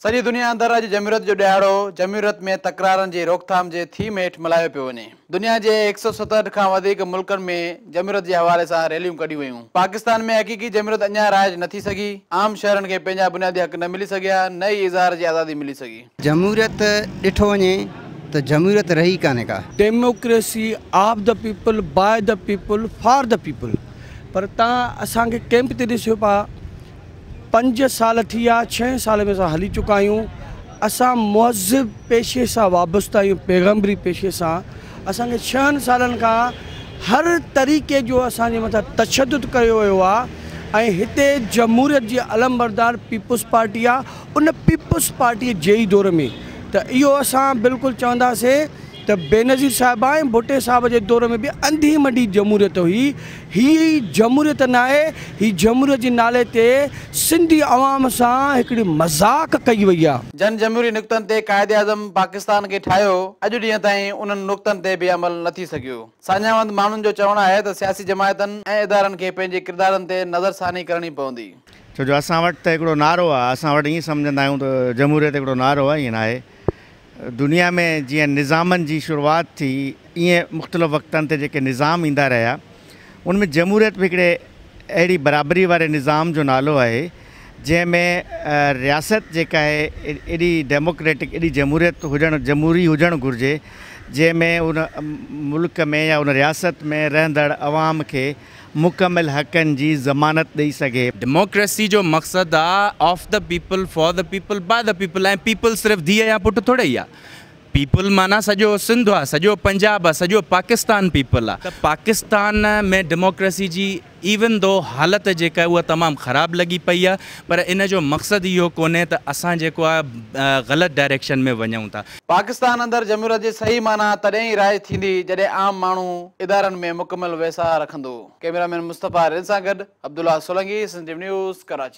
سڄي دنيا اندر اڄ جمهوريت جو ڏهاڙو جمهوريت ۾ تڪرارن جي روڪٿام جي ٿيم هيٺ ملهايو پيو وڃي. دنيا جي 167 کان وڌيڪ ملڪن ۾ جمهوريت جي حوالي سان ريليون ڪڍيون ويون. پاڪستان ۾ حقيقي جمهوريت اڃا رائج نه ٿي سگهي، عام شهرين کي پنهنجا بنيادي حق نه ملي سگهيا، نه ئي اظهار جي آزادي ملي سگهي. جمهوريت ڏٺو وڃي ته جمهوريت رهي ڪانهي ڪا. Democracy of the people by the people for the people پر تان اسان کي ڪيمپ تي ڏسيو پا. 5 سال ٿي ويا، ڇهين سال ۾ اسان هلي چڪا آهيون. اسان مهذب پيشي سان وابسته آهيون، پيغمبري پيشي سان. اسان کي 6 سالن کان هر طريقي جو اسان جي مٿان تشدد ڪيو ويو آهي ۽ هتي جمهوريت جي علمبردار پيپلز پارٽي آهي، ان پيپلز پارٽي جي ئي دور ۾ ته اهو اسان بلڪل چونداسين ته بينظير صاحبه ۽ ڀٽي صاحب جي دور ۾ به انڌي منڊي جمهوريت هئي، هي جمهوريت ناهي، هي جمهوريت جي نالي تي سنڌي عوام سان هڪڙي مذاق ڪئي وئي آ. جن جمهوري نڪتن تي قائداعظم پاڪستان کي ٺاهيو، اڄ ڏينهن تائين انهن نڪتن تي به عمل نه ٿي سگهيو. ساڃاهوند ماڻهن جو چوڻ آهي ته سياسي جماعتن ۽ ادارن کي پنهنجي ڪردارن تي نظرثاني ڪرڻي پوندي. ڇو جو اسان وٽ ته هڪڙو نعرو آ، اسان وٽ ائين سمجهندا آهيون ته جمهوريت هڪڙو نعرو آ، ائين ناهي. دنيا ۾ جيئن نظامن جي شروعات ٿي ايئن مختلف وقتن تي جيڪي نظام ايندا رهيا ان ۾ جمهوريت به هڪڙي اهڙي برابري واري نظام جو نالو آهي جنهن ۾ رياست جيڪا آهي ايڏي ڊيموڪريٽڪ ايڏي جمهوريت هجڻ جمهوري هجڻ گهرجي جنهن ۾ ان ملڪ ۾ يا ان رياست ۾ رهندڙ عوام کي مڪمل حقن جي ضمانت ڏئي سگهي. ڊيموڪريسي جو مقصد آ of the people for the people by the people ۽ people صرف ڌيء يا پٽ ٿوري ئي آ پيپل معنيٰ سڄو سنڌ آ سڄو پنجاب آ سڄو پاڪستان پيپل آ ته پاڪستان ۾ ڊيموڪريسي جي ايون دو حالت جيڪا آهي اها تمام خراب لڳي پئي آ پر ان جو مقصد اهو ڪونهي ته اسان جيڪو آ غلط ڊائريڪشن ۾ وڃون ٿا. پاڪستان اندر جمهوريت جي صحيح معنيٰ تڏهن ئي رائج ٿيندي جڏهن عام ماڻهو ادارن ۾ مڪمل ويساهه رکندو. ڪئميرا مين مصطفيٰ رند سان گڏ Abdullah Solangi, Sindh T V news, Karachi.